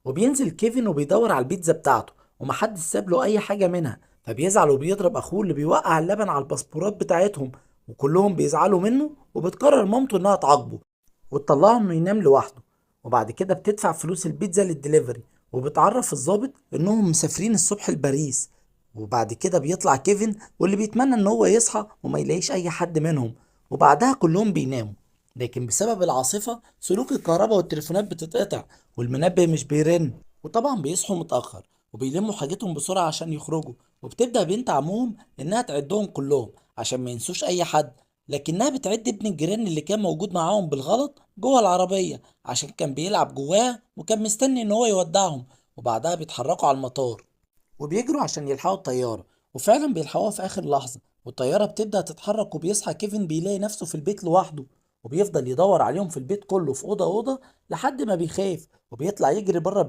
وبينزل كيفن وبيدور على البيتزا بتاعته ومحدش ساب له اي حاجة منها، فبيزعل وبيضرب اخوه اللي بيوقع اللبن على الباسبورات بتاعتهم، وكلهم بيزعلوا منه. وبتقرر مامته انها تعاقبه وتطلعه انه ينام لوحده. وبعد كده بتدفع فلوس البيتزا للدليفري، وبتعرف الضابط انهم مسافرين الصبح لباريس. وبعد كده بيطلع كيفن واللي بيتمنى ان هو يصحى وما يلاقيش اي حد منهم، وبعدها كلهم بيناموا. لكن بسبب العاصفة سلوك الكهرباء والتليفونات بتتقطع والمنبه مش بيرن، وطبعا بيصحوا متأخر وبيلموا حاجتهم بسرعة عشان يخرجوا. وبتبدأ بنت عمهم انها تعدهم كلهم عشان ما ينسوش اي حد، لكنها بتعد ابن الجيران اللي كان موجود معاهم بالغلط جوه العربية عشان كان بيلعب جواها وكان مستني ان هو يودعهم. وبعدها بيتحركوا على المطار وبيجروا عشان يلحقوا الطيارة، وفعلا بيلحقوها في آخر لحظة، والطيارة بتبدأ تتحرك. وبيصحى كيفن بيلاقي نفسه في البيت لوحده، وبيفضل يدور عليهم في البيت كله في أوضة أوضة لحد ما بيخاف وبيطلع يجري بره.